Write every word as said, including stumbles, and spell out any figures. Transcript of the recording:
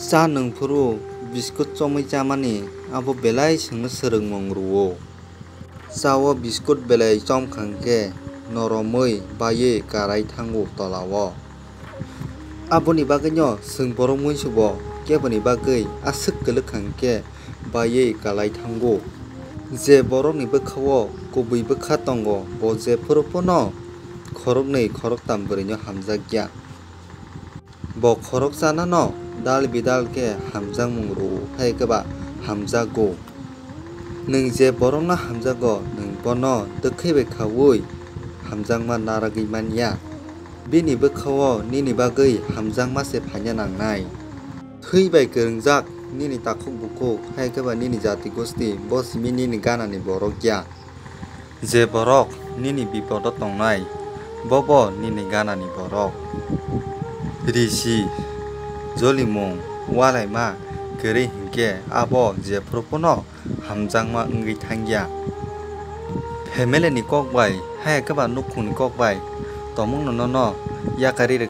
Chá nwng phuru biskut chomwi chámani abo belai chwngno swrwngmung rw-o. Chá-o biskut belai chomkha hwn khe noromwi baiwi karai thángo tola-o. Aboni bagwino chwng borok muisu bo keboni bagwi aswk kwlwk kha hwn khe baiwi kalai thángo. Je borokni bwkha-o kubui bwkha tongo, bo jephuru phano khoroknwi khoroktham bwrwino hamjak ya. Bo khoroksa no dal bidal khe hamjakmung rw-o, hai khe ba hamjago. Nwng je borokno hamjago, nwng bono twkhwi bai khaui hamjakma narwgwi man ya. Bini bwkha-o nini bagwi hamjakma se phaina nangnai. Thwi bai kwrwngjak nini takhuk bukhuk, hai khe ba nini jati gosti, bo simi nini ganani borok ya. Je borok nini bipodo tongnai, bobo nini ganani borok. Risi, jolimung, ualaima kwrwi hwn khe abo jephuru phano hamjakma wngwi thang ya. Family ni kok bai, hai khe ba nukhungni kok bai tongmungno nono yakarwi